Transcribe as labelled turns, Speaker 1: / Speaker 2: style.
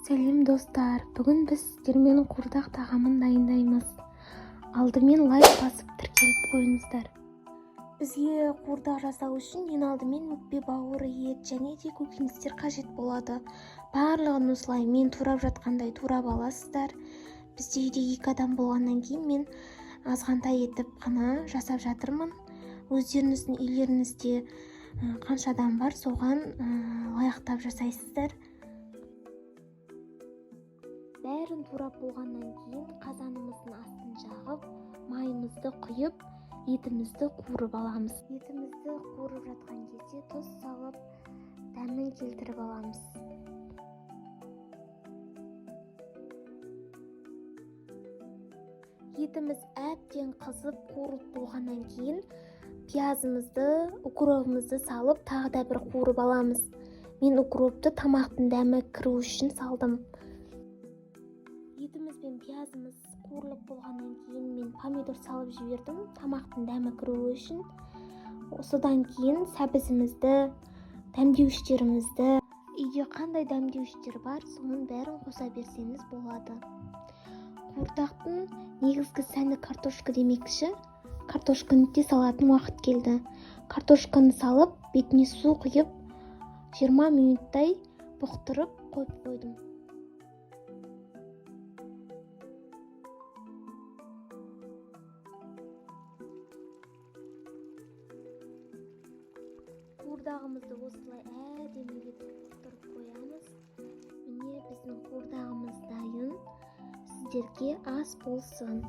Speaker 1: Сәлем, достар! Бүгін біз сіздермен қуырдақ тағамын дайындаймыз. Алдымен лайк басып, тіркеліп қойыңыздар. Бізге қуырдақ жасау үшін ең алдымен өкпе, бауыр, ет және де көкөністер қажет болады. Барлығын осылай мен турап жатқандай турап аласыздар. Бізде үйде екі адам болғаннан кейін мен азғантай етіп қана жасап жатырмын. Өздеріңіздің үйлеріңізде қанша адам бар, соған лайықтап жасайсыздар. Бәрін турап болғаннан кейін қазанымыздың астын жағып, майымызды құйып, етімізді қуырып аламыз. Етімізді қуырып жатқан кезде тұз салып, дәмін келтіріп аламыз. Етіміз әбден қызып, қуырылып болғаннан кейін пиязымызды, укробымызды салып, тағы да бір қуырып аламыз. Мен укропты тамақтың дәмі кіру үшін салдым. Етіміз бен пиязымыз қуырылып болғаннан кейін мен помидор салып жібердім, тамақтың дәмі кіруі үшін. Содан кейін сәбізімізді, дәмдеуіштерімізді, үйде қандай дәмдеуіштер бар, соның бәрін қоса берсеңіз болады. Қуырдақтың негізгі сәні картошка демекші, картошканы де салатын уақыт келді. Картошканы салып, бетіне су құйып, 20 минуттай бұқтырып қойып қойдым. Қуырдағымызды осылай әдемі етіп бұқтырып қоямыз. Міне, біздің қуырдағымыз дайын. Сіздерге ас болсын!